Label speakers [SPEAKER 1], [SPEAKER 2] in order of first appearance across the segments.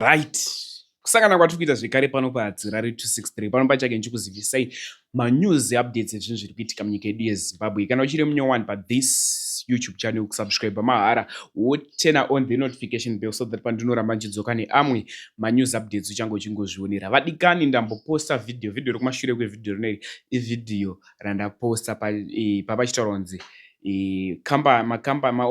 [SPEAKER 1] Right. Kusangana kwatiri kuita zvekare pano paHadzirari 263 pano pachake ndichikuzivisai manews updates ezvinhu zviri kuitika munyika yedu yeZimbabwe. Kana uchiri munyowani pathis YouTube channel kusubscribe mahara woturn on the notification bell so that pandinoramba ndichidzoka neamwe manews updates uchange uchingozvionera. Vadikani ndamboposta video, video rekumashure kwevideo rineri ivideo randaposta papachitaurwa kunzi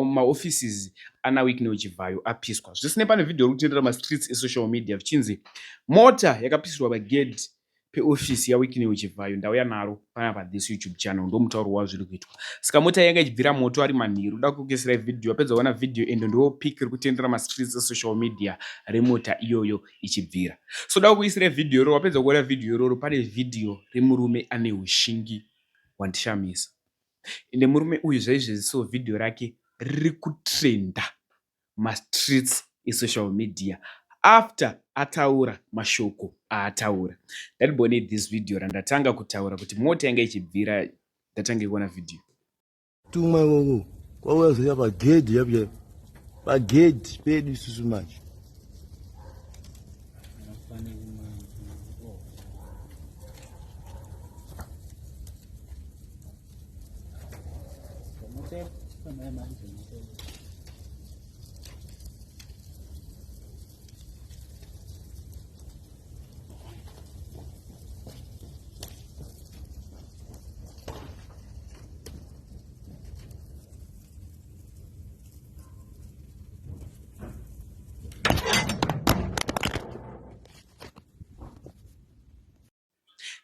[SPEAKER 1] maoffices ana Wicknell Chivhayo apiswa. Zvisinei pane vhidhiyo iri kutenderera mastreets esocial media zvichinzi mota yakapisirwa pagedhi peofisi yaWicknell Chivhayo ndauya naro panapa this YouTube channel ndomutauro wazviri kuitwa. Saka mota yanga ichibvira moto ari manheru da kukuisirai vhidhiyo apedza kuona vhidhiyo ende ndo pic iri kutenderera mastreets esocial media remota iyoyo ichibvira. So da kukuisirai vhidhiyo iroro wapedza kuona vhidhiyo iroro pane vhidhiyo remurume ane ushingi hwandishamisa. Ende murume uyu zvaizvezvi so vhidhiyo rake riri kutrenda mastreets esocial media after ataura mashoko aataura. Ndatibonei this video randatanga kutaura kuti mota yanga ichibvira ndatange kuona vhidhiyo.
[SPEAKER 2] Tumwa ikoko kwauya zoya pagedhi yapo pagedhi pedu isusu manje.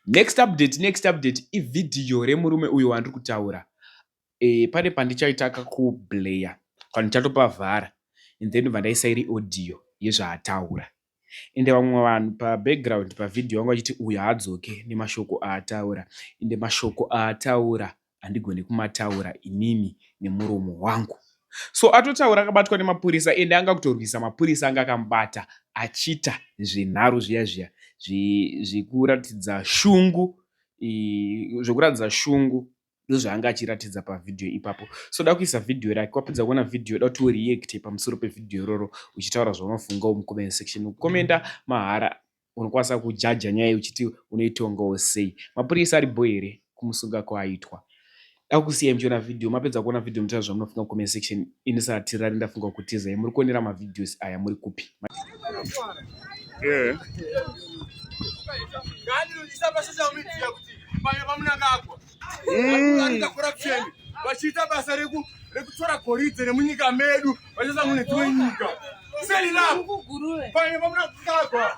[SPEAKER 1] Next update, next update ivhidhiyo remurume uyo wandiri kutaura. E, pane pandichaita kakubleya pandichatopavhara and then ndobva ndaisa iri audio yezvaataura. Ende vamwe vanhu pabackground pavhidhiyo vanga vachiti uyu haadzoke nemashoko aataura. Ende mashoko aataura handigoni kumataura inini nemuromo wangu. So atotaura akabatwa nemapurisa ende anga kutorwisa mapurisa anga akamubata achiita zvenharo zviya zviya zvekuratidza shungu zvekuratidza shungu ndozvaanga achiratidza pavhidhiyo ipapo. So da kuisa vhidhiyo rake wapedza kuona vhidhiyo da kuti ureacte pamusoro pevhidhiyo iroro uchitaura zvaunofungawo mucomment section. Kukomenda mahara unokwanisa kujaja nyaya uchiti unoitongawo sei. Mapurisa ari bho here kumusunga kwaaitwa? Dakusiyai muchiona vhidhiyo mapedza kuona vhidhiyo mutaura zvamunofunga mucomment section. Ini satirari ndafunga kutizai muri kuonera mavideos aya muri kupi?
[SPEAKER 3] Yeah. Vachiita basa rekutora goridhe remunyika medu vachiisa mune dzimwe nyika. Pane pamunakagwa.